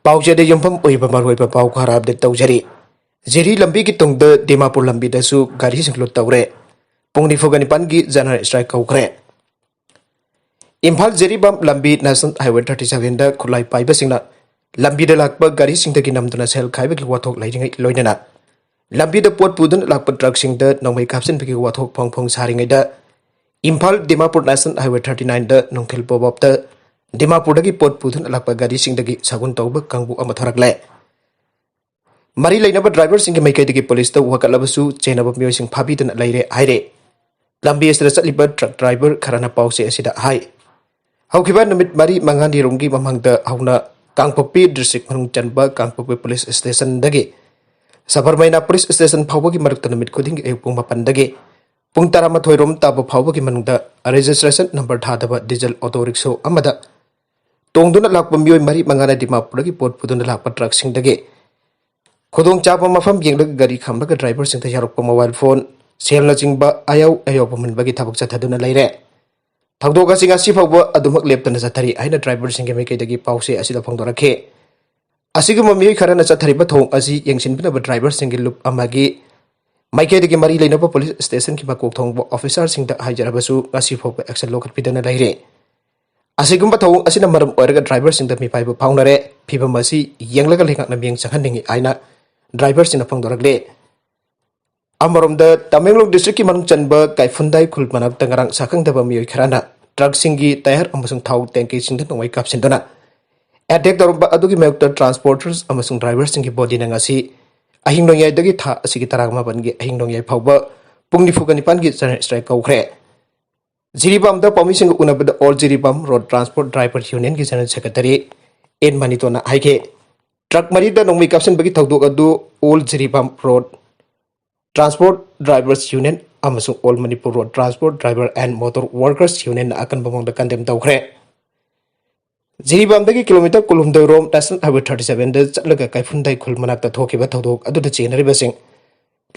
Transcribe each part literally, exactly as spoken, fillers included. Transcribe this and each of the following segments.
ꯄꯥꯎꯆꯦꯗ ꯌꯨꯝꯐꯝ ꯑꯣꯏꯕ ꯃꯔꯨꯑꯣꯏꯕ ꯄꯥꯎ ꯈꯔ ꯑꯞꯗꯦꯠ ꯇꯧꯖꯔꯤ꯫ ꯖꯤꯔꯤ ꯂꯝꯕꯤꯒꯤ ꯇꯨꯡꯗ ꯗꯤꯃꯥꯄꯨꯔ ꯂꯝꯕꯤꯗꯁꯨ ꯒꯥꯔꯤꯁꯤꯡ ꯂꯨꯠ ꯇꯧꯔꯦ꯫ ꯄꯨꯡ ꯅꯤꯐꯨꯒ ꯅꯤꯄꯥꯟꯒꯤ ꯖꯦꯅꯔꯦꯜ ꯁ꯭ꯇ꯭ꯔꯥꯏꯛ ꯀꯧꯈ꯭ꯔꯦ꯫ ꯏꯝꯐꯥꯜ ꯖꯤꯔꯤꯕꯥꯝ ꯂꯝꯕꯤ ꯅꯦꯁꯅꯦꯜ ꯍꯥꯏꯋꯦ ꯊꯥꯔꯇꯤ ꯁꯚꯦꯟꯗ ꯈꯨꯠꯂꯥꯏ ꯄꯥꯏꯕꯁꯤꯡꯅ ꯂꯝꯕꯤꯗ ꯂꯥꯛꯄ ꯒꯥꯔꯤꯁꯤꯡꯗꯒꯤ ꯅꯝꯗꯨꯅ ꯁꯦꯜ ꯈꯥꯏꯕꯒꯤ ꯋꯥꯊꯣꯛ ꯂꯩꯔꯤꯉꯩ ꯂꯣꯏꯅꯅ ꯂꯝꯕꯤꯗ ꯄꯣꯠ ꯄꯨꯗꯨꯅ ꯂꯥꯛꯄ ꯇ꯭ꯔꯛꯁꯤꯡꯗ ꯅꯣꯡꯃꯩ ꯀꯥꯞꯁꯤꯟꯕꯒꯤ ꯋꯥꯊꯣꯛ ꯐꯣꯡ ꯐꯣꯡ ꯁꯥꯔꯤꯉꯩꯗ Imphal Dimapur national highway thirty ꯅꯥꯏꯟꯗ ꯅꯨꯡꯊꯤꯜ ꯄꯣꯕꯣꯞꯇ ꯗꯤꯃꯥꯄꯨꯔꯗꯒꯤ ꯄꯣꯠ ꯄꯨꯗꯨꯅ ꯂꯥꯛꯄ ꯒꯥꯔꯤꯁꯤꯡꯗꯒꯤ ꯁꯒꯨꯟ ꯇꯧꯕ ꯀꯥꯡꯕꯨ ꯑꯃ ꯊꯣꯔꯛꯂꯦ꯫ ꯃꯔꯤ ꯂꯩꯅꯕ ꯗ꯭ꯔꯥꯏꯚꯔꯁꯤꯡꯒꯤ ꯃꯥꯏꯀꯩꯗꯒꯤ ꯄꯨꯂꯤꯁꯇ ꯋꯥꯀꯠꯂꯕꯁꯨ ꯆꯦꯟꯅꯕ ꯃꯤꯑꯣꯏꯁꯤꯡ ꯐꯥꯕꯤꯗꯨꯅ ꯂꯩꯔꯦ ꯍꯥꯏꯔꯦ꯫ ꯂꯝꯕꯤ ꯑꯁꯤꯗ ꯆꯠꯂꯤꯕ ꯇ꯭ꯔꯛ ꯗ꯭ꯔꯥꯏꯚꯔ ꯈꯔꯅ ꯄꯥꯎꯆꯦ ꯑꯁꯤꯗ ꯍꯥꯏ, ꯍꯧꯈꯤꯕ ꯅꯨꯃꯤꯠ ꯃꯔꯤ ꯃꯉꯥꯅꯤꯔꯣꯝꯒꯤ ꯃꯃꯥꯡꯗ ꯍꯧꯅ ꯀꯥꯡꯄꯣꯛꯄꯤ ꯗꯤꯁꯇ꯭ꯔꯤꯛ ꯃꯅꯨꯡ ꯆꯟꯕ ꯀꯥꯡꯄꯣꯛꯄꯤ ꯄꯨꯂꯤꯁ ꯁ꯭ꯇꯦꯁꯟꯗꯒꯤ ꯁꯕꯔꯃꯩꯅꯥ ꯄꯨꯂꯤꯁ ꯁ꯭ꯇꯦꯁꯟ ꯐꯥꯎꯕꯒꯤ ꯃꯔꯛꯇ ꯅꯨꯃꯤꯠ ꯈꯨꯗꯤꯡꯒꯤ ꯑꯌꯨꯛ ꯄꯨꯡ ꯃꯥꯄꯟꯗꯒꯤ ꯄꯨꯡ ꯇꯔꯥꯃꯥꯊꯣꯏ ꯔꯣꯝ ꯇꯥꯕ ꯐꯥꯎꯕꯒꯤ ꯃꯅꯨꯡꯗ ꯔꯦꯖꯤꯁꯇ꯭ꯔꯦꯁꯟ ꯅꯝꯕꯔ ꯊꯥꯗꯕ ꯗꯤꯖꯜ ꯑꯣꯇꯣ ꯔꯤꯛꯁꯣ ꯑꯃꯗ ꯇꯣꯡꯗꯨꯅ ꯂꯥꯛꯄ ꯃꯤꯑꯣꯏ ꯃꯔꯤ ꯃꯉꯥꯅ ꯗꯤꯃꯥꯄꯨꯔꯗꯒꯤ ꯄꯣꯠ ꯄꯨꯗꯨꯅ ꯂꯥꯛꯄ ꯇ꯭ꯔꯛꯁꯤꯡꯗꯒꯤ ꯈꯨꯗꯣꯡꯆꯥꯕ ꯃꯐꯝ ꯌꯦꯡꯂꯒ ꯒꯥꯔꯤ ꯈꯥꯝꯂꯒ ꯗ꯭ꯔꯥꯏꯚꯔꯁꯤꯡꯗ ꯌꯥꯎꯔꯛꯄ ꯃꯣꯕꯥꯏꯜ ꯐꯣꯟ, ꯁꯦꯜꯅꯆꯤꯡꯕ ꯑꯌꯥꯎ ꯑꯌꯥꯎꯕ ꯃꯨꯟꯕꯒꯤ ꯊꯕꯛ ꯆꯠꯊꯗꯨꯅ ꯂꯩꯔꯦ꯫ ꯊꯧꯗꯣꯛ ꯑꯁꯤ ꯉꯁꯤ ꯐꯥꯎꯕ ꯑꯗꯨꯃꯛ ꯂꯦꯞꯇꯅ ꯆꯠꯊꯔꯤ ꯍꯥꯏꯅ ꯗ꯭ꯔꯥꯏꯚꯔꯁꯤꯡꯒꯤ ꯃꯥꯏꯀꯩꯗꯒꯤ ꯄꯥꯎꯆꯦ ꯑꯁꯤꯗ ꯐꯣꯡꯗꯣꯔꯛꯈꯤ꯫ ꯑꯁꯤꯒꯨꯝꯕ ꯃꯤꯑꯣꯏ ꯈꯔꯅ ꯆꯠꯊꯔꯤꯕ ꯊꯧꯑꯣꯡ ꯑꯁꯤ ꯌꯦꯡꯁꯤꯟꯕꯤꯅꯕ ꯗ꯭ꯔꯥꯏꯚꯔꯁꯤꯡꯒꯤ ꯂꯨꯞ ꯑꯃꯒꯤ ꯃꯥꯏꯀꯩꯗꯒꯤ ꯃꯔꯤ ꯂꯩꯅꯕ ꯄꯨꯂꯤꯁ ꯁ꯭ꯇꯦꯁꯟꯒꯤ ꯃꯀꯣꯛ ꯊꯣꯡꯕ ꯑꯣꯐꯤꯁꯥꯔꯁꯤꯡꯗ ꯍꯥꯏꯖꯔꯕꯁꯨ ꯉꯁꯤ ꯐꯥꯎꯕ ꯑꯦꯛꯁꯟ ꯂꯧꯈꯠꯄꯤꯗꯅ ꯂꯩꯔꯦ꯫ ꯑꯁꯤꯒꯨꯝꯕ ꯊꯧꯑꯣꯡ ꯑꯁꯤꯅ ꯃꯔꯝ ꯑꯣꯏꯔꯒ ꯗ꯭ꯔꯥꯏꯚꯔꯁꯤꯡꯗ ꯃꯤꯄꯥꯏꯕ ꯐꯥꯎꯅꯔꯦ꯫ ꯐꯤꯕꯝ ꯑꯁꯤ ꯌꯦꯡꯂꯒ ꯂꯩꯉꯥꯛꯅ ꯃꯤꯠꯌꯦꯡ ꯆꯪꯍꯟꯅꯤꯡꯏ ꯍꯥꯏꯅ ꯗ꯭ꯔꯥꯏꯚꯔꯁꯤꯡꯅ ꯐꯣꯡꯗꯣꯔꯛꯂꯦ꯫ ꯑꯃꯔꯣꯝꯗ ꯇꯃꯦꯡꯂꯣꯡ ꯗꯤꯁꯇ꯭ꯔꯤꯛꯀꯤ ꯃꯅꯨꯡ ꯆꯟꯕ ꯀꯥꯏꯐꯨꯟꯗꯥꯏ ꯈꯨꯜ ꯃꯅꯥꯛꯇ ꯉꯔꯥꯡ ꯁꯛꯈꯪꯗꯕ ꯃꯤꯑꯣꯏ ꯈꯔꯅ ꯇ꯭ꯔꯛꯁꯤꯡꯒꯤ ꯇꯌꯥꯔ ꯑꯃꯁꯨꯡ ꯊꯥꯎ ꯇꯦꯡꯀꯤꯁꯤꯡꯗ ꯅꯣꯡꯃꯩ ꯀꯥꯞꯁꯤꯟꯗꯨꯅ ꯑꯦꯇꯦꯛ ꯇꯧꯔꯝꯕ ꯑꯗꯨꯒꯤ ꯃꯥꯌꯣꯛꯇ ꯇ꯭ꯔꯥꯟꯁꯄꯣꯔꯇꯔꯁ ꯑꯃꯁꯨꯡ ꯗ꯭ꯔꯥꯏꯚꯔꯁꯤꯡꯒꯤ ꯕꯣꯗꯤꯅ ꯉꯁꯤ ꯑꯍꯤꯡ ꯅꯣꯡꯌꯥꯏꯗꯒꯤ ꯊꯥ ꯑꯁꯤꯒꯤ ꯇꯔꯥꯃꯥꯄꯟꯒꯤ ꯑꯍꯤꯡ ꯅꯣꯡꯌꯥꯏ ꯐꯥꯎꯕ ꯄꯨꯡ ꯅꯤꯐꯨꯒ ꯅꯤꯄꯥꯟꯒꯤ ꯖꯦꯅꯔꯦꯜ ꯁ꯭ꯇ꯭ꯔꯥꯏꯛ ꯀꯧꯈ꯭ꯔꯦ꯫ ꯖꯤꯔꯤꯕꯥꯝꯗ ꯄꯥꯎꯃꯤꯁꯤꯡꯒ ꯎꯅꯕꯗ all Jiribam road transport driver ꯌꯨꯅꯤꯌꯟꯒꯤ ꯖꯦꯅꯔꯦꯜ ꯁꯦꯀ꯭ꯔꯦꯇꯔꯤ ꯑꯦꯟ ꯃꯅꯤꯇꯣꯅ ꯍꯥꯏꯈꯤ, ꯇ꯭ꯔꯛ ꯃꯔꯤꯗ ꯅꯣꯡꯃꯩ ꯀꯥꯞꯁꯤꯟꯕꯒꯤ ꯊꯧꯗꯣꯛ ꯑꯗꯨ all Jiribam road transport drivers union ꯑꯃꯁꯨꯡ all Manipur road transport driver and motor workers ꯌꯨꯅꯤꯌꯟꯅ ꯑꯀꯟꯕ ꯃꯑꯣꯡꯗ ꯀꯟꯗꯦꯝ ꯇꯧꯈ꯭ꯔꯦ꯫ ꯖꯤꯔꯤꯕꯥꯝꯗꯒꯤ ꯀꯤꯂꯣꯃꯤꯇꯔ ꯀꯨꯟꯍꯨꯝꯗꯣꯏ ꯔꯣꯝ ꯅꯦꯁꯅꯦꯜ ꯍꯥꯏꯋꯦ ꯊꯥꯔꯇꯤ ꯁꯚꯦꯟꯗ ꯆꯠꯂꯒ ꯀꯥꯏꯐꯨꯟꯗꯥꯏ ꯈꯨꯜ ꯃꯅꯥꯛꯇ ꯊꯣꯛꯈꯤꯕ ꯊꯧꯗꯣꯛ ꯑꯗꯨꯗ ꯆꯦꯟꯅꯔꯤꯕꯁꯤꯡ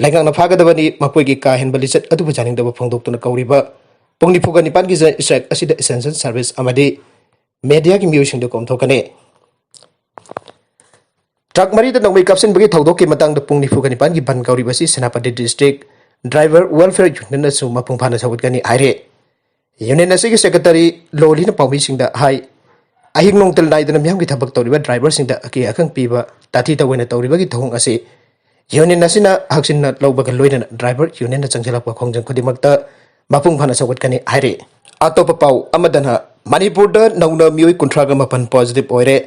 ꯂꯩꯉꯥꯛꯅ ꯐꯥꯒꯗꯕꯅꯤ꯫ ꯃꯈꯣꯏꯒꯤ ꯀꯥ ꯍꯦꯟꯕ ꯂꯤꯆꯠ ꯑꯗꯨꯕꯨ ꯌꯥꯅꯤꯡꯗꯕ ꯐꯣꯡꯗꯣꯛꯇꯨꯅ ꯀꯧꯔꯤꯕ ꯄꯨꯡ ꯅꯤꯐꯨꯒ ꯅꯤꯄꯥꯟꯒꯤ ꯖꯦꯅꯔꯦꯜ ꯁ꯭ꯇ꯭ꯔꯥꯏꯛ ꯑꯁꯤꯗ ꯏꯁꯦꯟꯁꯤꯌꯦꯜ ꯁꯔꯚꯤꯁ ꯑꯃꯗꯤ ꯃꯦꯗꯤꯌꯥꯒꯤ ꯃꯤꯑꯣꯏꯁꯤꯡꯗꯨ ꯀꯣꯝꯊꯣꯛꯀꯅꯤ꯫ ꯇ꯭ꯔꯛ ꯃꯔꯤꯗ ꯅꯣꯡꯃꯩ ꯀꯥꯞꯁꯤꯟꯕꯒꯤ ꯊꯧꯗꯣꯛꯀꯤ ꯃꯇꯥꯡꯗ ꯄꯨꯡ ꯅꯤꯐꯨꯒ ꯅꯤꯄꯥꯟꯒꯤ ꯕꯟ ꯀꯧꯔꯤꯕ ꯑꯁꯤ ꯁꯦꯅꯥꯄꯇꯤ ꯗꯤꯁꯇ꯭ꯔꯤꯛ ꯗ꯭ꯔꯥꯏꯚꯔ ꯋꯦꯜꯐꯤꯌꯔ ꯌꯨꯅꯤꯌꯟꯅꯁꯨ ꯃꯄꯨꯡ ꯐꯥꯅ ꯁꯧꯒꯠꯀꯅꯤ ꯍꯥꯏꯔꯤ꯫ ꯌꯨꯅꯤꯌꯟ ꯑꯁꯤꯒꯤ ꯁꯦꯀ꯭ꯔꯦꯇꯔꯤ ꯂꯣꯂꯤꯅ ꯄꯥꯎꯃꯤꯁꯤꯡꯗ ꯍꯥꯏ, ꯑꯍꯤꯡ ꯅꯣꯡꯇꯜ ꯅꯥꯏꯗꯅ ꯃꯤꯌꯥꯝꯒꯤ ꯊꯕꯛ ꯇꯧꯔꯤꯕ ꯗ꯭ꯔꯥꯏꯚꯔꯁꯤꯡꯗ ꯑꯀꯤ ꯑꯈꯪ ꯄꯤꯕ ꯇꯥꯊꯤ ꯇꯧꯑꯣꯏꯅ ꯇꯧꯔꯤꯕꯒꯤ ꯊꯧꯑꯣꯡ ꯑꯁꯤ ꯌꯨꯅꯤꯌꯟ ꯑꯁꯤꯅ ꯍꯛꯆꯤꯟꯅ ꯂꯧꯕꯒ ꯂꯣꯏꯅꯅ ꯗ꯭ꯔꯥꯏꯚꯔ ꯌꯨꯅꯤꯌꯟꯅ ꯆꯪꯁꯤꯜꯂꯛꯄ ꯈꯣꯡꯖꯪ ꯈꯨꯗꯤꯡꯃꯛꯇ ꯃꯄꯨꯡ ꯐꯥꯅ ꯁꯧꯒꯠꯀꯅꯤ ꯍꯥꯏꯔꯤ꯫ ꯑꯇꯣꯞꯄ ꯄꯥꯎ ꯑꯃꯗꯅ ꯃꯅꯤꯄꯨꯔꯗ ꯅꯧꯅ ꯃꯤꯑꯣꯏ ꯀꯨꯟꯊ꯭ꯔꯥꯒ ꯃꯥꯄꯟ ꯄꯣꯖꯤꯇꯤꯚ ꯑꯣꯏꯔꯦ꯫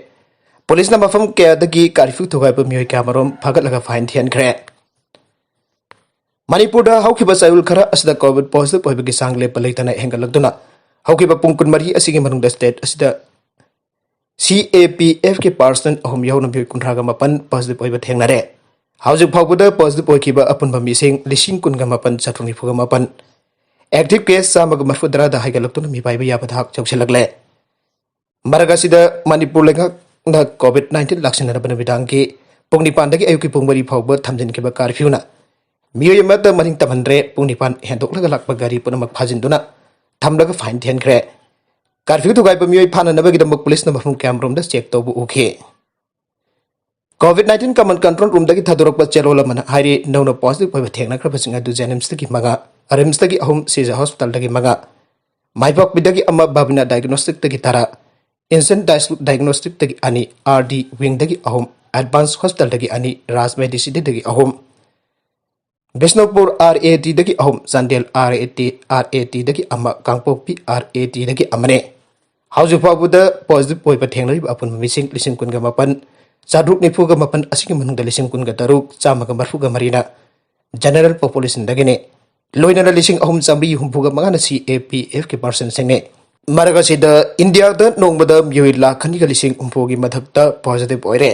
ꯄꯨꯂꯤꯁꯅ ꯃꯐꯝ ꯀꯌꯥꯗꯒꯤ ꯀꯥꯔꯐ꯭ꯌꯨ ꯊꯨꯒꯥꯏꯕ ꯃꯤꯑꯣꯏ ꯀꯌꯥꯃꯔꯨꯝ ꯐꯥꯒꯠꯂꯒ ꯐꯥꯏꯟ ꯊꯤꯍꯟꯈ꯭ꯔꯦ꯫ ꯃꯅꯤꯄꯨꯔꯗ ꯍꯧꯈꯤꯕ ꯆꯌꯣꯜ ꯈꯔ ꯑꯁꯤꯗ ꯀꯣꯚꯤꯗ ꯄꯣꯖꯤꯇꯤꯚ ꯑꯣꯏꯕꯒꯤ ꯆꯥꯡ ꯂꯦꯞꯄ ꯂꯩꯇꯅ ꯍꯦꯟꯒꯠꯂꯛꯇꯨꯅ ꯍꯧꯈꯤꯕ ꯄꯨꯡ ꯀꯨꯟꯃꯔꯤ ꯑꯁꯤꯒꯤ ꯃꯅꯨꯡꯗ ꯁ꯭ꯇꯦꯠ ꯑꯁꯤꯗ ꯁꯤ ꯑꯦ ꯄꯤ ꯑꯦꯐꯀꯤ ꯄꯥꯔꯁꯟ ꯑꯍꯨꯝ ꯌꯥꯎꯅ ꯃꯤꯑꯣꯏ ꯀꯨꯟꯊ꯭ꯔꯥꯒ ꯃꯥꯄꯟ ꯄꯣꯖꯤꯇꯤꯚ ꯑꯣꯏꯕ ꯊꯦꯡꯅꯔꯦ꯫ ꯍꯧꯖꯤꯛ ꯐꯥꯎꯕꯗ ꯄꯣꯖꯤꯇꯤꯚ ꯑꯣꯏꯈꯤꯕ ꯑꯄꯨꯟꯕ ꯃꯤꯁꯤꯡ ꯂꯤꯁꯤꯡ ꯀꯨꯟꯒ ꯃꯥꯄꯟ ꯆꯥꯇ꯭ꯔꯨꯛ ꯅꯤꯐꯨꯒ ꯃꯥꯄꯟ, ꯑꯦꯛꯇꯤꯚ ꯀꯦꯁ ꯆꯥꯝꯃꯒ ꯃꯔꯐꯨ ꯇꯔꯥꯗ ꯍꯥꯏꯒꯠꯂꯛꯇꯨꯅ ꯃꯤꯄꯥꯏꯕ ꯌꯥꯕ ꯊꯥꯛ ꯌꯧꯁꯤꯜꯂꯛꯂꯦ꯫ ꯃꯔꯛ ꯑꯁꯤꯗ ꯃꯅꯤꯄꯨꯔ ꯂꯩꯉꯥꯛꯅ ꯀꯣꯚꯤꯗ ꯅꯥꯏꯟꯇꯤꯟ ꯂꯥꯛꯁꯤꯟꯅꯔꯕ ꯅꯨꯃꯤꯗꯥꯡꯒꯤ ꯄꯨꯡ ꯅꯤꯄꯥꯟꯗꯒꯤ ꯑꯌꯨꯛꯀꯤ ꯄꯨꯡ ꯃꯔꯤ ꯐꯥꯎꯕ ꯊꯝꯖꯤꯟꯈꯤꯕ ꯀꯥꯔꯐ꯭ꯌꯨꯅ ꯃꯤꯑꯣꯏ ꯑꯃꯠꯇ ꯃꯅꯤꯡ ꯇꯝꯍꯟꯗ꯭ꯔꯦ꯫ ꯄꯨꯡ ꯅꯤꯄꯥꯟ ꯍꯦꯟꯗꯣꯛꯂꯒ ꯂꯥꯛꯄ ꯒꯥꯔꯤ ꯄꯨꯝꯅꯃꯛ ꯐꯥꯖꯤꯟꯗꯨꯅ ꯊꯝꯂꯒ ꯐꯥꯏꯟ ꯊꯤꯍꯟꯈ꯭ꯔꯦ꯫ ꯀꯥꯔꯐ꯭ꯌꯨ ꯊꯨꯒꯥꯏꯕ ꯃꯤꯑꯣꯏ ꯐꯥꯅꯅꯕꯒꯤꯗꯃꯛ ꯄꯨꯂꯤꯁꯅ ꯃꯐꯝ ꯀꯌꯥꯃꯔꯣꯝꯗ ꯆꯦꯛ ꯇꯧꯕ ꯎꯈꯤ꯫ ꯀꯣꯚꯤꯗ ꯅꯥꯏꯟꯇꯤꯟ ꯀꯃꯟ ꯀꯟꯇ꯭ꯔꯣꯜ ꯔꯨꯝꯗꯒꯤ ꯊꯥꯗꯣꯔꯛꯄ ꯆꯦꯔꯣꯜ ꯑꯃꯅ ꯍꯥꯏꯔꯤ, ꯅꯧꯅ ꯄꯣꯖꯤꯇꯤꯚ ꯑꯣꯏꯕ ꯊꯦꯡꯅꯈ꯭ꯔꯕꯁꯤꯡ ꯑꯗꯨ ꯖꯦꯅꯤꯝꯁꯇꯒꯤ ꯃꯉꯥ, ꯔꯤꯝꯁꯇꯒꯤ ꯑꯍꯨꯝ, ꯁꯤꯖ ꯍꯣꯁꯄꯤꯇꯥꯜꯗꯒꯤ ꯃꯉꯥ, ꯃꯥꯏꯄꯥꯛꯄꯤꯗꯒꯤ ꯑꯃ, ꯕꯥꯕꯤꯅꯥ ꯗꯥꯏꯒꯅꯣꯁꯇꯤꯛꯇꯒꯤ ꯇꯔꯥ, ꯏꯟꯁꯟ ꯗꯥꯏꯁ-, ꯗꯥꯏꯒꯅꯣꯁꯇꯤꯛꯇꯒꯤ ꯑꯅꯤ, ꯑꯥꯔ ꯗꯤ ꯋꯤꯡꯗꯒꯤ ꯑꯍꯨꯝ, ꯑꯦꯗꯚꯥꯟꯁ ꯍꯣꯁꯄꯤꯇꯥꯜꯗꯒꯤ ꯑꯅꯤ, ꯔꯥꯖ ꯃꯦꯗꯤꯁꯤꯇꯤꯗꯒꯤ ꯑꯍꯨꯝ, ꯕꯤꯁꯅꯨꯄꯨꯔ ꯑꯥꯔ ꯑꯦ ꯇꯤꯗꯒꯤ ꯑꯍꯨꯝ, Chandel R A T, R A ꯇꯤꯗꯒꯤ ꯑꯃ, ꯀꯥꯡꯄꯣꯛꯄꯤ ꯑꯥꯔ ꯑꯦ ꯇꯤꯗꯒꯤ ꯑꯃꯅꯤ꯫ ꯍꯧꯖꯤꯛ ꯐꯥꯎꯕꯗ ꯄꯣꯖꯤꯇꯤꯚ ꯑꯣꯏꯕ ꯊꯦꯡꯅꯔꯤꯕ ꯑꯄꯨꯟꯕ ꯃꯤꯁꯤꯡ ꯂꯤꯁꯤꯡ ꯀꯨꯟꯒ ꯃꯥꯄꯟ, ꯆꯥꯇ꯭ꯔꯨꯛ ꯅꯤꯐꯨꯒ ꯃꯥꯄꯟ ꯑꯁꯤꯒꯤ ꯃꯅꯨꯡꯗ ꯂꯤꯁꯤꯡ ꯀꯨꯟꯒ ꯇꯔꯨꯛ, ꯆꯥꯝꯃꯒ ꯃꯔꯐꯨꯒ ꯃꯔꯤꯅ ꯖꯦꯅꯔꯦꯜ ꯄꯣꯄꯨꯂꯦꯁꯟꯗꯒꯤꯅꯤ꯫ ꯂꯣꯏꯅꯅ ꯂꯤꯁꯤꯡ ꯑꯍꯨꯝ ꯆꯥꯝꯃꯔꯤ ꯍꯨꯝꯐꯨꯒ ꯃꯉꯥꯅ ꯁꯤ ꯑꯦ ꯄꯤ ꯑꯦꯐꯀꯤ ꯄꯥꯔꯁꯟꯁꯤꯡꯅꯤ꯫ ꯃꯔꯛ ꯑꯁꯤꯗ ꯏꯟꯗꯤꯌꯥꯗ ꯅꯣꯡꯃꯗ ꯃꯤꯑꯣꯏ ꯂꯥꯈ ꯑꯅꯤꯒ ꯂꯤꯁꯤꯡ ꯍꯨꯝꯐꯨꯒꯤ ꯃꯊꯛꯇ ꯄꯣꯖꯤꯇꯤꯚ ꯑꯣꯏꯔꯦ꯫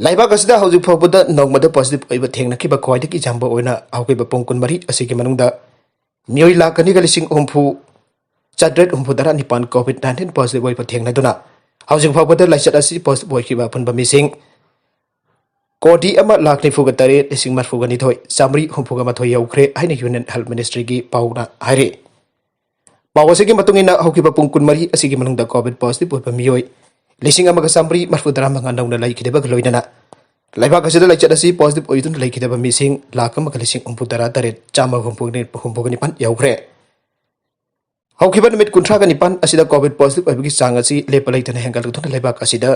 ꯂꯩꯕꯥꯛ ꯑꯁꯤꯗ ꯍꯧꯖꯤꯛ ꯐꯥꯎꯕꯗ ꯅꯣꯡꯃꯗ ꯄꯣꯖꯤꯇꯤꯚ ꯑꯣꯏꯕ ꯊꯦꯡꯅꯈꯤꯕ ꯈ꯭ꯋꯥꯏꯗꯒꯤ ꯌꯥꯝꯕ ꯑꯣꯏꯅ ꯍꯧꯈꯤꯕ ꯄꯨꯡ ꯀꯨꯟꯃꯔꯤ ꯑꯁꯤꯒꯤ ꯃꯅꯨꯡꯗ ꯃꯤꯑꯣꯏ ꯂꯥꯈ ꯑꯅꯤꯒ ꯂꯤꯁꯤꯡ ꯍꯨꯝꯐꯨ ꯆꯥꯇ꯭ꯔꯦꯠ ꯍꯨꯝꯐꯨ ꯇꯔꯥ ꯅꯤꯄꯥꯟ ꯀꯣꯚꯤꯗ ꯅꯥꯏꯟꯇꯤꯟ ꯄꯣꯖꯤꯇꯤꯚ ꯑꯣꯏꯕ ꯊꯦꯡꯅꯗꯨꯅ ꯍꯧꯖꯤꯛ ꯐꯥꯎꯕꯗ ꯂꯥꯏꯆꯠ ꯑꯁꯤ ꯄꯣꯖꯤꯇꯤꯚ ꯑꯣꯏꯈꯤꯕ ꯑꯄꯨꯟꯕ ꯃꯤꯁꯤꯡ ꯀꯣꯇꯤ ꯑꯃ ꯂꯥꯈ ꯅꯤꯐꯨꯒ ꯇꯔꯦꯠ ꯂꯤꯁꯤꯡ ꯃꯔꯐꯨꯒ ꯅꯤꯊꯣꯏ ꯆꯥꯃꯔꯤ ꯍꯨꯝꯐꯨꯒ ꯃꯥꯊꯣꯏ ꯌꯧꯈ꯭ꯔꯦ ꯍꯥꯏꯅ ꯌꯨꯅꯤꯌꯟ ꯍꯦꯜꯊ ꯃꯤꯅꯤꯁꯇ꯭ꯔꯤꯒꯤ ꯄꯥꯎꯅ ꯍꯥꯏꯔꯤ꯫ ꯄꯥꯎ ꯑꯁꯤꯒꯤ ꯃꯇꯨꯡ ꯏꯟꯅ ꯍꯧꯈꯤꯕ ꯄꯨꯡ ꯀꯨꯟꯃꯔꯤ ꯑꯁꯤꯒꯤ ꯃꯅꯨꯡꯗ ꯀꯣꯚꯤꯗ ꯄꯣꯖꯤꯇꯤꯚ ꯑꯣꯏꯕ ꯃꯤꯑꯣꯏ ꯂꯤꯁꯤꯡ ꯑꯃꯒ ꯆꯥꯃꯔꯤ ꯃꯔꯤꯐꯨ ꯇꯔꯥ ꯃꯉꯥ ꯅꯧꯅ ꯂꯩꯈꯤꯗꯕꯒ ꯂꯣꯏꯅꯅ ꯂꯩꯕꯥꯛ ꯑꯁꯤꯗ ꯂꯥꯏꯆꯠ ꯑꯁꯤ ꯄꯣꯖꯤꯇꯤꯚ ꯑꯣꯏꯗꯨꯅ ꯂꯩꯈꯤꯗꯕ ꯃꯤꯁꯤꯡ ꯂꯥꯈ ꯑꯃꯒ ꯂꯤꯁꯤꯡ ꯍꯨꯝꯐꯨ ꯇꯔꯥ ꯇꯔꯦꯠ ꯆꯥꯝꯃ ꯍꯨꯝꯐꯨ ꯍꯨꯝꯐꯨ ꯅꯤꯄꯥꯟ ꯌꯧꯈ꯭ꯔꯦ꯫ ꯍꯧꯈꯤꯕ ꯅꯨꯃꯤꯠ ꯀꯨꯟꯊ꯭ꯔꯥꯒ ꯅꯤꯄꯥꯟ ꯑꯁꯤꯗ ꯀꯣꯚꯤꯗ ꯄꯣꯖꯤꯇꯤꯚ ꯑꯣꯏꯕꯒꯤ ꯆꯥꯡ ꯑꯁꯤ ꯂꯦꯞꯄ ꯂꯩꯇꯅ ꯍꯦꯟꯒꯠꯂꯛꯇꯨꯅ ꯂꯩꯕꯥꯛ ꯑꯁꯤꯗ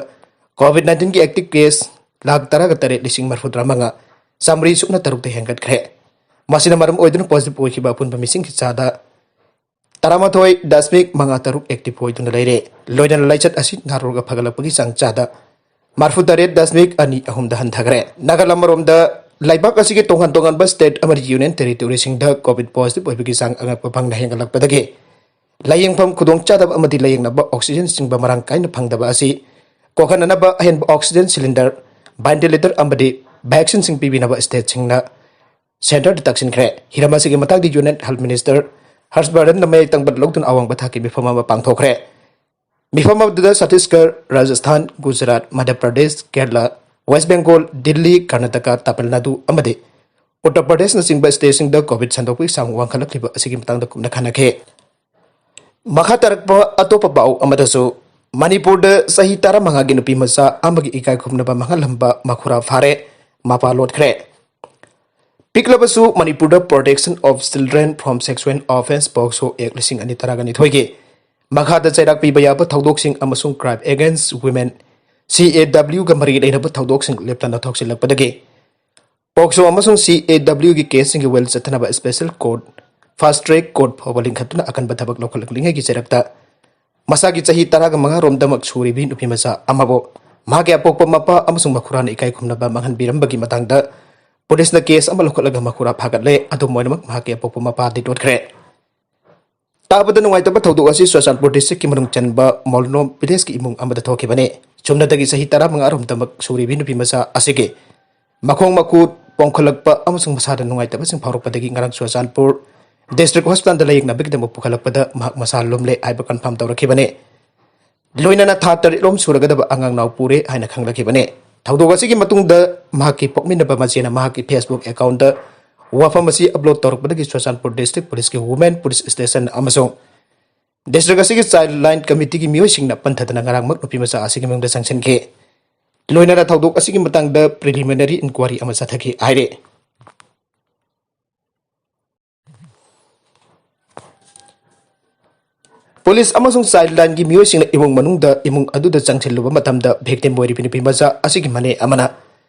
ꯀꯣꯚꯤꯗ ꯅꯥꯏꯟꯇꯤꯟꯒꯤ ꯑꯦꯛꯇꯤꯚ ꯀꯦꯁ ꯂꯥꯈ ꯇꯔꯥꯒ ꯇꯔꯦꯠ ꯂꯤꯁꯤꯡ ꯃꯔꯤꯐꯨ ꯇꯔꯥ ꯃꯉꯥ ꯆꯥꯃꯔꯤ ꯁꯨꯞꯅ ꯇꯔꯨꯛꯇ ꯍꯦꯟꯒꯠꯈ꯭ꯔꯦ꯫ ꯃꯁꯤꯅ ꯃꯔꯝ ꯑꯣꯏꯗꯨꯅ ꯄꯣꯖꯤꯇꯤꯚ ꯑꯣꯏꯈꯤꯕ ꯑꯄꯨꯟꯕ ꯃꯤꯁꯤꯡꯒꯤ ꯆꯥꯗ ꯇꯔꯥꯃꯥꯊꯣꯏ ꯗꯁꯃꯤꯛ ꯃꯉꯥ ꯇꯔꯨꯛ ꯑꯦꯛꯇꯤꯚ ꯑꯣꯏꯗꯨꯅ ꯂꯩꯔꯦ꯫ ꯂꯣꯏꯅꯅ ꯂꯥꯏꯆꯠ ꯑꯁꯤ ꯅꯥꯔꯣꯔꯒ ꯐꯒꯠꯂꯛꯄꯒꯤ ꯆꯥꯡ ꯆꯥꯗ ꯃꯔꯤꯐꯨ ꯇꯔꯦꯠ ꯗꯁꯃꯤꯛ ꯑꯅꯤ ꯑꯍꯨꯝꯗ ꯍꯟꯊꯈ꯭ꯔꯦ꯫ ꯅꯥꯒꯥꯂꯦꯟ ꯑꯃꯔꯣꯝꯗ ꯂꯩꯕꯥꯛ ꯑꯁꯤꯒꯤ ꯇꯣꯉꯥꯟ ꯇꯣꯉꯥꯟꯕ ꯁ꯭ꯇꯦꯠ ꯑꯃꯗꯤ ꯌꯨꯅꯤꯌꯟ ꯇꯦꯔꯤꯇꯣꯔꯤꯁꯤꯡꯗ ꯀꯣꯚꯤꯗ ꯄꯣꯖꯤꯇꯤꯚ ꯑꯣꯏꯕꯒꯤ ꯆꯥꯡ ꯑꯉꯛꯄ ꯐꯪꯅ ꯍꯦꯟꯒꯠꯂꯛꯄꯗꯒꯤ ꯂꯥꯌꯦꯡꯐꯝ ꯈꯨꯗꯣꯡꯆꯥꯗꯕ ꯑꯃꯗꯤ ꯂꯥꯌꯦꯡꯅꯕ ꯑꯣꯛꯁꯤꯖꯦꯟꯁꯤꯡꯕ ꯃꯔꯥꯡ ꯀꯥꯏꯅ ꯐꯪꯗꯕ ꯑꯁꯤ ꯀꯣꯛꯍꯟꯅꯅꯕ ꯑꯍꯦꯟꯕ ꯑꯣꯛꯁꯤꯖꯦꯟ ꯁꯤꯂꯤꯟꯗꯔ, ꯚꯦꯟꯇꯤꯂꯦꯇꯔ ꯑꯃꯗꯤ ꯚꯦꯛꯁꯤꯟꯁꯤꯡ ꯄꯤꯕꯤꯅꯕ ꯁ꯭ꯇꯦꯠꯁꯤꯡꯅ ꯁꯦꯟꯇꯔꯗ ꯇꯛꯁꯤꯟꯈ꯭ꯔꯦ꯫ ꯍꯤꯔꯝ ꯑꯁꯤꯒꯤ ꯃꯇꯥꯡꯗ ꯌꯨꯅꯤꯌꯟ ꯍꯦꯜꯊ ꯃꯤꯅꯤꯁꯇꯔ ꯍꯔꯁ ꯕꯔꯙꯟꯅ ꯃꯌꯦꯛ ꯇꯪꯕ ꯂꯧꯗꯨꯅ ꯑꯋꯥꯡꯕ ꯊꯥꯛꯀꯤ ꯃꯤꯐꯝ ꯑꯃ ꯄꯥꯡꯊꯣꯛꯈ꯭ꯔꯦ꯫ ꯃꯤꯐꯝ ꯑꯗꯨꯗ ꯆꯇꯤꯁꯒꯔ, ꯔꯥꯖꯁꯊꯥꯟ, ꯒꯨꯖꯔꯥꯠ, ꯃꯙ꯭ꯌ ꯄ꯭ꯔꯗꯦꯁ, ꯀꯦꯔꯂꯥ, ꯋꯦꯁ ꯕꯦꯡꯒꯣꯜ, ꯗꯤꯜꯂꯤ, ꯀꯔꯅꯥꯇꯀꯥ, ꯇꯥꯃꯤꯜ ꯅꯥꯗꯨ ꯑꯃꯗꯤ ꯎꯠꯇꯔ ꯄ꯭ꯔꯗꯦꯁꯅꯆꯤꯡꯕ ꯁ꯭ꯇꯦꯠꯁꯤꯡꯗ ꯀꯣꯚꯤꯗ ꯁꯟꯗꯣꯛꯄꯒꯤ ꯆꯥꯡ ꯋꯥꯡꯈꯠꯂꯛꯂꯤꯕ ꯑꯁꯤꯒꯤ ꯃꯇꯥꯡꯗ ꯀꯨꯞꯅ ꯈꯟꯅꯈꯤ꯫ ꯃꯈꯥ ꯇꯥꯔꯛꯄ ꯑꯇꯣꯞꯄ ꯄꯥꯎ ꯑꯃꯗꯁꯨ, ꯃꯅꯤꯄꯨꯔꯗ ꯆꯍꯤ ꯇꯔꯥꯃꯉꯥꯒꯤ ꯅꯨꯄꯤ ꯃꯆꯥ ꯑꯃꯒꯤ ꯏꯀꯥꯏ ꯈꯨꯝꯅꯕ ꯃꯥꯡꯍꯜꯂꯝꯕ ꯃꯈꯨꯔꯥ ꯐꯥꯔꯦ, ꯃꯄꯥ ꯂꯣꯠꯈ꯭ꯔꯦ꯫ ꯄꯤꯛꯂꯕꯁꯨ ꯃꯅꯤꯄꯨꯔꯗ Protection of Children from Sexual Offence, ꯄꯣꯛꯁꯣ ꯑꯦꯛ ꯂꯤꯁꯤꯡ ꯑꯅꯤ ꯇꯔꯥꯒ ꯅꯤꯊꯣꯏꯒꯤ ꯃꯈꯥꯗ ꯆꯩꯔꯥꯛ ꯄꯤꯕ ꯌꯥꯕ ꯊꯧꯗꯣꯛꯁꯤꯡ ꯑꯃꯁꯨꯡ Crime Against Women, ꯁꯤ ꯑꯦ ꯗꯕ꯭ꯂꯤꯌꯨꯒ ꯃꯔꯤ ꯂꯩꯅꯕ ꯊꯧꯗꯣꯛꯁꯤꯡ ꯂꯦꯞꯇꯅ ꯊꯣꯛꯆꯤꯜꯂꯛꯄꯗꯒꯤ ꯄꯣꯛꯁꯣ ꯑꯃꯁꯨꯡ ꯁꯤ ꯑꯦ ꯗꯕ꯭ꯂꯤꯌꯨꯒꯤ ꯀꯦꯁꯁꯤꯡꯒꯤ ꯋꯦꯜ ꯆꯠꯊꯅꯕ ꯁ꯭ꯄꯦꯁꯦꯜ ꯀꯣꯔꯠ, ꯐꯥꯁ ꯇ꯭ꯔꯦꯛ ꯀꯣꯔꯠ ꯐꯥꯎꯕ ꯂꯤꯡꯈꯠꯇꯨꯅ ꯑꯀꯟꯕ ꯊꯕꯛ ꯂꯧꯈꯠꯂꯛꯂꯤꯉꯩꯒꯤ ꯆꯩꯔꯛꯇ ꯃꯁꯥꯒꯤ ꯆꯍꯤ ꯇꯔꯥꯒ ꯃꯉꯥ ꯔꯣꯝꯗꯃꯛ ꯁꯨꯔꯤꯕꯤ ꯅꯨꯄꯤ ꯃꯆꯥ ꯑꯃꯕꯨ ꯃꯍꯥꯛꯀꯤ ꯑꯄꯣꯛꯄ ꯃꯄꯥ ꯑꯃꯁꯨꯡ ꯃꯈꯨꯔꯥꯅ ꯏꯀꯥꯏ ꯈꯨꯝꯅꯕ ꯃꯥꯡꯍꯟꯕꯤꯔꯝꯕꯒꯤ ꯃꯇꯥꯡꯗ ꯄꯨꯂꯤꯁꯅ ꯀꯦꯁ ꯑꯃ ꯂꯧꯈꯠꯂꯒ ꯃꯈꯨꯔꯥ ꯐꯥꯒꯠꯂꯦ꯫ ꯑꯗꯨꯝ ꯑꯣꯏꯅꯃꯛ, ꯃꯍꯥꯛꯀꯤ ꯑꯄꯣꯛꯄ ꯃꯄꯥꯗꯤ ꯂꯣꯠꯈ꯭ꯔꯦ꯫ ꯇꯥꯕꯗ ꯅꯨꯡꯉꯥꯏꯇꯕ ꯊꯧꯗꯣꯛ ꯑꯁꯤ ꯆꯨꯔꯆꯥꯟꯄꯨꯔ ꯗꯤꯁꯇ꯭ꯔꯤꯛꯀꯤ ꯃꯅꯨꯡ ꯆꯟꯕ ꯃꯣꯜꯅꯣꯝ ꯚꯤꯂꯦꯖꯀꯤ ꯏꯃꯨꯡ ꯑꯃꯗ ꯊꯣꯛꯈꯤꯕꯅꯤ꯫ ꯆꯨꯝꯅꯗꯒꯤ ꯆꯍꯤ ꯇꯔꯥꯃꯉꯥ ꯔꯣꯝꯗꯃꯛ ꯁꯨꯔꯤꯕꯤ ꯅꯨꯄꯤ ꯃꯆꯥ ꯑꯁꯤꯒꯤ ꯃꯈꯣꯡ ꯃꯈꯨꯠ ꯄꯣꯝꯈꯠꯂꯛꯄ ꯑꯃꯁꯨꯡ ꯃꯁꯥꯗ ꯅꯨꯡꯉꯥꯏꯇꯕꯁꯤꯡ ꯐꯥꯎꯔꯛꯄꯗꯒꯤ ꯉꯔꯥꯡ ꯆꯨꯔꯆꯥꯟꯄꯨꯔ ꯗꯤꯁꯇ꯭ꯔꯤꯛ ꯍꯣꯁꯄꯤꯇꯥꯜꯗ ꯂꯥꯌꯦꯡꯅꯕꯒꯤꯗꯃꯛ ꯄꯨꯈꯠꯂꯛꯄꯗ ꯃꯍꯥꯛ ꯃꯁꯥ ꯂꯨꯝꯂꯦ ꯍꯥꯏꯕ ꯀꯟꯐꯥꯔꯝ ꯇꯧꯔꯛꯈꯤꯕꯅꯤ꯫ ꯂꯣꯏꯅꯅ ꯊꯥ ꯇꯔꯦꯠ ꯔꯣꯝ ꯁꯨꯔꯒꯗꯕ ꯑꯉꯥꯡ ꯅꯥꯎ ꯄꯨꯔꯦ ꯍꯥꯏꯅ ꯈꯪꯂꯛꯈꯤꯕꯅꯤ꯫ ꯊꯧꯗꯣꯛ ꯑꯁꯤꯒꯤ ꯃꯇꯨꯡꯗ ꯃꯍꯥꯛꯀꯤ ꯄꯣꯛꯃꯤꯟꯅꯕ ꯃꯆꯦꯅ ꯃꯍꯥꯛꯀꯤ ꯐꯦꯁꯕꯨꯛ ꯑꯦꯀꯥꯎꯟꯗ ꯋꯥꯐꯝ ꯑꯁꯤ ꯑꯞꯂꯣꯗ ꯇꯧꯔꯛꯄꯗꯒꯤ ꯆꯨꯔꯆꯥꯟꯄꯨꯔ ꯗꯤꯁꯇ꯭ꯔꯤꯛ ꯄꯨꯂꯤꯁꯀꯤ ꯋꯨꯃꯦꯟ ꯄꯨꯂꯤꯁ ꯁ꯭ꯇꯦꯁꯟ ꯑꯃꯁꯨꯡ ꯗꯤꯁꯇ꯭ꯔꯤꯛ ꯑꯁꯤꯒꯤ ꯆꯥꯏꯜ ꯂꯥꯏꯟ ꯀꯃꯤꯇꯤꯒꯤ ꯃꯤꯑꯣꯏꯁꯤꯡꯅ ꯄꯟꯊꯗꯅ ꯉꯔꯥꯡꯃꯛ ꯅꯨꯄꯤ ꯃꯆꯥ ꯑꯁꯤꯒꯤ ꯃꯌꯨꯝꯗ ꯆꯪꯁꯤꯟꯈꯤ꯫ ꯂꯣꯏꯅꯅ ꯊꯧꯗꯣꯛ ꯑꯁꯤꯒꯤ ꯃꯇꯥꯡꯗ ꯄ꯭ꯔꯤꯂꯤꯃꯤꯅꯔꯤ ꯏꯟꯀ꯭ꯋꯥꯔꯤ ꯑꯃ ꯆꯠꯊꯈꯤ ꯍꯥꯏꯔꯦ꯫ ꯄꯨꯂꯤꯁ ꯑꯃꯁꯨꯡ ꯆꯥꯏꯜ ꯂꯥꯏꯟꯒꯤ ꯃꯤꯑꯣꯏꯁꯤꯡꯅ ꯏꯃꯨꯡ ꯃꯅꯨꯡꯗ, ꯏꯃꯨꯡ ꯑꯗꯨꯗ ꯆꯪꯁꯤꯜꯂꯨꯕ ꯃꯇꯝꯗ ꯚꯤꯛꯇꯤꯝ ꯑꯣꯏꯔꯤꯕ ꯅꯨꯄꯤ ꯃꯆꯥ ꯑꯁꯤꯒꯤ ꯃꯅꯦ ꯑꯃꯅ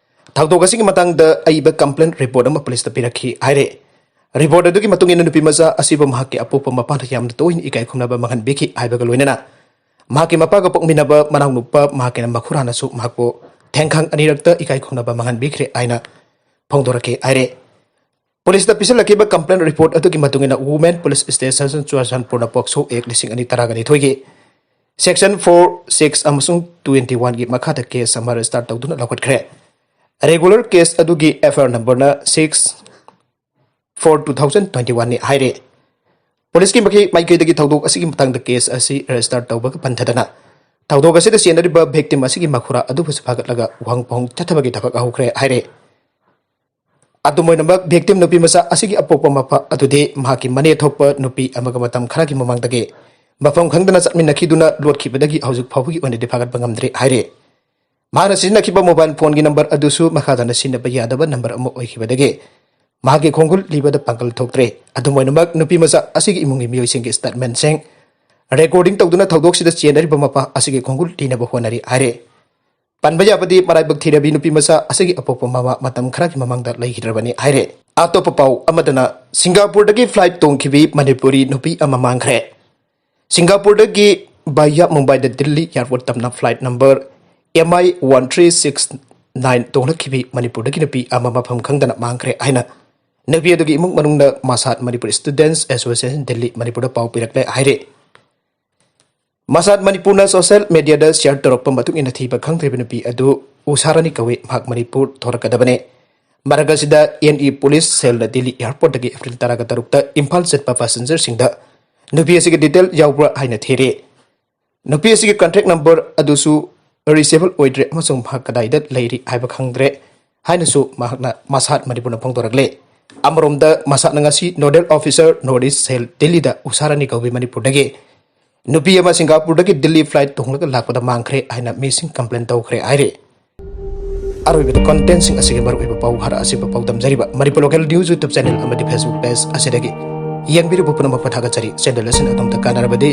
ꯊꯧꯗꯣꯛ ꯑꯁꯤꯒꯤ ꯃꯇꯥꯡꯗ ꯑꯏꯕ ꯀꯝꯄ꯭ꯂꯦꯟ ꯔꯤꯄꯣꯔꯠ ꯑꯃ ꯄꯨꯂꯤꯁꯇ ꯄꯤꯔꯛꯈꯤ ꯍꯥꯏꯔꯦ꯫ ꯔꯤꯄꯣꯔꯠ ꯑꯗꯨꯒꯤ ꯃꯇꯨꯡ ꯏꯟꯅ ꯅꯨꯄꯤ ꯃꯆꯥ ꯑꯁꯤꯕꯨ ꯃꯍꯥꯛꯀꯤ ꯑꯄꯣꯛꯄ ꯃꯄꯥꯅ ꯌꯥꯝꯅ ꯇꯣꯏꯅ ꯏꯀꯥꯏ ꯈꯨꯝꯅꯕ ꯃꯥꯡꯍꯟꯕꯤꯈꯤ ꯍꯥꯏꯕꯒ ꯂꯣꯏꯅꯅ ꯃꯍꯥꯛꯀꯤ ꯃꯄꯥꯒ ꯄꯣꯛꯃꯤꯟꯅꯕ ꯃꯅꯥꯎꯅꯨꯄꯥ ꯃꯍꯥꯛꯀꯤꯅ ꯃꯈꯨꯔꯥꯅꯁꯨ ꯃꯍꯥꯛꯄꯨ ꯊꯦꯡꯈꯥꯡ ꯑꯅꯤꯔꯛꯇ ꯏꯀꯥꯏ ꯈꯨꯝꯅꯕ ꯃꯥꯡꯍꯟꯕꯤꯈ꯭ꯔꯦ ꯍꯥꯏꯅ ꯐꯣꯡꯗꯣꯔꯛꯈꯤ ꯍꯥꯏꯔꯦ꯫ ꯄꯨꯂꯤꯁꯇ ꯄꯤꯁꯤꯜꯂꯛꯈꯤꯕ ꯀꯝꯄ꯭ꯂꯦꯟ ꯔꯤꯄꯣꯔꯠ ꯑꯗꯨꯒꯤ ꯃꯇꯨꯡ ꯏꯟꯅ ꯋꯨꯃꯦꯟ ꯄꯨꯂꯤꯁ ꯁ꯭ꯇꯦꯁꯟ ꯆꯨꯔꯆꯥꯟꯄꯨꯔꯅ ꯄꯣꯛꯁꯣ ꯑꯦꯛ ꯂꯤꯁꯤꯡ ꯑꯅꯤ ꯇꯔꯥꯒ ꯅꯤꯊꯣꯏꯒꯤ ꯁꯦꯛꯁꯟ ꯐꯣꯔ, ꯁꯤꯛꯁ ꯑꯃꯁꯨꯡ ꯇ꯭ꯋꯦꯟꯇꯤ ꯋꯥꯟꯒꯤ ꯃꯈꯥꯗ ꯀꯦꯁ ꯑꯃ ꯔꯦꯖꯤꯁꯇꯥꯔ ꯇꯧꯗꯨꯅ ꯂꯧꯈꯠꯈ꯭ꯔꯦ꯫ ꯔꯦꯒꯨꯂꯔ ꯀꯦꯁ ꯑꯗꯨꯒꯤ ꯑꯦꯐ ꯑꯥꯏ ꯑꯥꯔ ꯅꯝꯕꯔꯅ six four two thousand twenty ꯋꯥꯟꯅꯤ ꯍꯥꯏꯔꯦ꯫ ꯄꯨꯂꯤꯁꯀꯤ ꯃꯥꯏꯀꯩ-, ꯃꯥꯏꯀꯩꯗꯒꯤ ꯊꯧꯗꯣꯛ ꯑꯁꯤꯒꯤ ꯃꯇꯥꯡꯗ ꯀꯦꯁ ꯑꯁꯤ ꯔꯦꯖꯤꯁꯇꯥꯔ ꯇꯧꯕꯒ ꯄꯟꯊꯗꯅ ꯊꯧꯗꯣꯛ ꯑꯁꯤꯗ ꯆꯦꯟꯅꯔꯤꯕ ꯚꯤꯛꯇꯤꯝ ꯑꯁꯤꯒꯤ ꯃꯈꯨꯔꯥ ꯑꯗꯨꯕꯨꯁꯨ ꯐꯥꯒꯠꯂꯒ ꯋꯥꯍꯪ ꯄꯥꯎꯍꯪ ꯆꯠꯊꯕꯒꯤ ꯊꯕꯛ ꯍꯧꯈ꯭ꯔꯦ ꯍꯥꯏꯔꯦ꯫ ꯑꯗꯨꯝ ꯑꯣꯏꯅꯃꯛ, ꯚꯤꯛꯇꯤꯝ ꯅꯨꯄꯤ ꯃꯆꯥ ꯑꯁꯤꯒꯤ ꯑꯄꯣꯛꯄ ꯃꯄꯥ ꯑꯗꯨꯗꯤ ꯃꯍꯥꯛꯀꯤ ꯃꯅꯦ ꯊꯣꯛꯄ ꯅꯨꯄꯤ ꯑꯃꯒ ꯃꯇꯝ ꯈꯔꯒꯤ ꯃꯃꯥꯡꯗꯒꯤ ꯃꯐꯝ ꯈꯪꯗꯅ ꯆꯠꯃꯤꯟꯅꯈꯤꯗꯨꯅ ꯂꯣꯠꯈꯤꯕꯗꯒꯤ ꯍꯧꯖꯤꯛ ꯐꯥꯎꯕꯒꯤ ꯑꯣꯏꯅꯗꯤ ꯐꯥꯒꯠꯄ ꯉꯝꯗ꯭ꯔꯤ ꯍꯥꯏꯔꯤ꯫ ꯃꯍꯥꯛꯅ ꯁꯤꯖꯤꯟꯅꯈꯤꯕ ꯃꯣꯕꯥꯏꯜ ꯐꯣꯟꯒꯤ ꯅꯝꯕꯔ ꯑꯗꯨꯁꯨ ꯃꯈꯥ ꯇꯥꯅ ꯁꯤꯖꯤꯟꯅꯕ ꯌꯥꯗꯕ ꯅꯝꯕꯔ ꯑꯃ ꯑꯣꯏꯈꯤꯕꯗꯒꯤ ꯃꯍꯥꯛꯀꯤ ꯈꯣꯡꯒꯨꯜ ꯂꯤꯕꯗ ꯄꯥꯡꯒꯜ ꯊꯣꯛꯇ꯭ꯔꯦ꯫ ꯑꯗꯨꯝ ꯑꯣꯏꯅꯃꯛ, ꯅꯨꯄꯤ ꯃꯆꯥ ꯑꯁꯤꯒꯤ ꯏꯃꯨꯡꯒꯤ ꯃꯤꯑꯣꯏꯁꯤꯡꯒꯤ ꯁ꯭ꯇꯦꯠꯃꯦꯟꯠꯁꯤꯡ ꯔꯦꯀꯣꯔꯗꯤꯡ ꯇꯧꯗꯨꯅ ꯊꯧꯗꯣꯛꯁꯤꯗ ꯆꯦꯟꯅꯔꯤꯕ ꯃꯄꯥ ꯑꯁꯤꯒꯤ ꯈꯣꯡꯒꯨꯜ ꯂꯤꯅꯕ ꯍꯣꯠꯅꯔꯤ ꯍꯥꯏꯔꯦ꯫ ꯄꯟꯕ ꯌꯥꯕꯗꯤ, ꯃꯔꯥꯏꯕꯛ ꯊꯤꯔꯕꯤ ꯅꯨꯄꯤ ꯃꯆꯥ ꯑꯁꯤꯒꯤ ꯑꯄꯣꯛꯄ ꯃꯃꯥ ꯃꯇꯝ ꯈꯔꯒꯤ ꯃꯃꯥꯡꯗ ꯂꯩꯈꯤꯗ꯭ꯔꯕꯅꯤ ꯍꯥꯏꯔꯦ꯫ ꯑꯇꯣꯞꯄ ꯄꯥꯎ ꯑꯃꯗꯅ, ꯁꯤꯡꯒꯥꯄꯨꯔꯗꯒꯤ ꯐ꯭ꯂꯥꯏꯠ ꯇꯣꯡꯈꯤꯕꯤ ꯃꯅꯤꯄꯨꯔꯤ ꯅꯨꯄꯤ ꯑꯃ ꯃꯥꯡꯈ꯭ꯔꯦ꯫ ꯁꯤꯡꯒꯥꯄꯨꯔꯗꯒꯤ ꯚꯥꯌꯥ ꯃꯨꯝꯕꯥꯏꯗ ꯗꯤꯜꯂꯤ ꯑꯦꯌꯥꯔꯄꯣꯔꯠ ꯇꯝꯅ flight number M I want three six nine ꯇꯣꯡꯂꯛꯈꯤꯕꯤ ꯃꯅꯤꯄꯨꯔꯗꯒꯤ ꯅꯨꯄꯤ ꯑꯃ ꯃꯐꯝ ꯈꯪꯗꯅ ꯃꯥꯡꯈ꯭ꯔꯦ ꯍꯥꯏꯅ ꯅꯨꯄꯤ ꯑꯗꯨꯒꯤ ꯏꯃꯨꯡ ꯃꯅꯨꯡꯅ ꯃꯁꯥꯠ ꯃꯅꯤꯄꯨꯔ ꯁ꯭ꯇꯨꯗꯦꯟꯠꯁ ꯑꯦꯁꯣꯁꯤꯌꯦꯁꯟ ꯗꯤꯜꯂꯤ ꯃꯅꯤꯄꯨꯔꯗ ꯄꯥꯎ ꯄꯤꯔꯛꯂꯦ ꯍꯥꯏꯔꯤ꯫ ꯃꯁꯥꯠ ꯃꯅꯤꯄꯨꯔꯅ ꯁꯣꯁꯤꯌꯦꯜ ꯃꯦꯗꯤꯌꯥꯗ ꯁꯤꯌꯥꯔ ꯇꯧꯔꯛꯄ ꯃꯇꯨꯡ ꯏꯟꯅ ꯊꯤꯕ ꯈꯪꯗ꯭ꯔꯤꯕ ꯅꯨꯄꯤ ꯑꯗꯨ ꯎꯁꯥ ꯔꯥꯅꯤ ꯀꯧꯏ, ꯃꯍꯥꯛ ꯃꯅꯤꯄꯨꯔ ꯊꯣꯔꯛꯀꯗꯕꯅꯤ꯫ ꯃꯔꯛ ꯑꯁꯤꯗ ꯑꯦꯟ ꯏ ꯄꯨꯂꯤꯁ ꯁꯦꯜꯅ ꯗꯤꯜꯂꯤ ꯑꯦꯌꯥꯔꯄꯣꯔꯠꯇꯒꯤ ꯑꯦꯄ꯭ꯔꯤꯜ ꯇꯔꯥꯒ ꯇꯔꯨꯛꯇ ꯏꯝꯐꯥꯜ ꯆꯠꯄ ꯄꯦꯁꯦꯟꯖꯔꯁꯤꯡꯗ ꯅꯨꯄꯤ ꯑꯁꯤꯒꯤ ꯗꯤꯇꯦꯜ ꯌꯥꯎꯕ꯭ꯔꯥ ꯍꯥꯏꯅ ꯊꯤꯔꯤ꯫ ꯅꯨꯄꯤ ꯑꯁꯤꯒꯤ ꯀꯟꯇꯦꯛ ꯅꯝꯕꯔ ꯑꯗꯨꯁꯨ ꯔꯤꯆꯦꯕꯜ ꯑꯣꯏꯗ꯭ꯔꯦ ꯑꯃꯁꯨꯡ ꯃꯍꯥꯛ ꯀꯗꯥꯏꯗ ꯂꯩꯔꯤ ꯍꯥꯏꯕ ꯈꯪꯗ꯭ꯔꯦ ꯍꯥꯏꯅꯁꯨ ꯃꯍꯥꯛꯅ ꯃꯁꯥꯠ ꯃꯅꯤꯄꯨꯔꯅ ꯐꯣꯡꯗꯣꯔꯛꯂꯦ꯫ ꯑꯃꯔꯣꯝꯗ, ꯃꯁꯥꯠꯅ ꯉꯁꯤ ꯅꯣꯗꯦꯜ ꯑꯣꯐꯤꯁꯥꯔ ꯅꯣꯔꯠ ꯏꯁ ꯁꯦꯜ ꯗꯤꯜꯂꯤꯗ ꯎꯁꯥ ꯔꯥꯅꯤ ꯀꯧꯕꯤ ꯃꯅꯤꯄꯨꯔꯗꯒꯤ ꯅꯨꯄꯤ ꯑꯃ ꯁꯤꯡꯒꯥꯄꯨꯔꯗꯒꯤ ꯗꯤꯜꯂꯤ flight ꯇꯣꯡꯂꯒ ꯂꯥꯛꯄꯗ ꯃꯥꯡꯈ꯭ꯔꯦ ꯍꯥꯏꯅ ꯃꯤꯁꯤꯡ complain ꯇꯧꯈ꯭ꯔꯦ ꯍꯥꯏꯔꯤ꯫ ꯑꯔꯣꯏꯕꯗ content ꯁꯤꯡ ꯑꯁꯤꯒꯤ ꯃꯔꯨꯑꯣꯏꯕ ꯄꯥꯎ ꯍꯥꯏꯔ ꯑꯁꯤꯕ ꯄꯥꯎꯗꯝꯖꯔꯤꯕ Manipur local news YouTube channel ꯑꯃꯗꯤ Facebook page ꯑꯁꯤꯗꯒꯤ ꯌꯦꯡꯕꯤꯔꯤꯕ ꯄꯨꯝꯅꯃꯛꯄꯨ ꯊꯥꯒꯠꯆꯔꯤ꯫ Channel ꯑꯁꯤꯅ ꯑꯗꯣꯝꯗ ꯀꯥꯟꯅꯔꯕꯗꯤ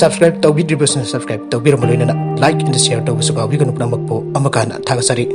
subscribe ꯇꯧꯕꯤꯗ꯭ꯔꯤꯕꯁꯤꯡꯅ subscribe ꯇꯧꯕꯤꯔꯝꯕ ꯂꯣꯏꯅꯅ like and share ꯇꯧꯕꯁꯨ ꯀꯥꯎꯕꯤꯒꯅꯨ꯫ ꯄꯨꯝꯅꯃꯛꯄꯨ ꯑꯃꯨꯛꯀ ꯍꯟꯅ ꯊꯥꯒꯠꯆꯔꯤ꯫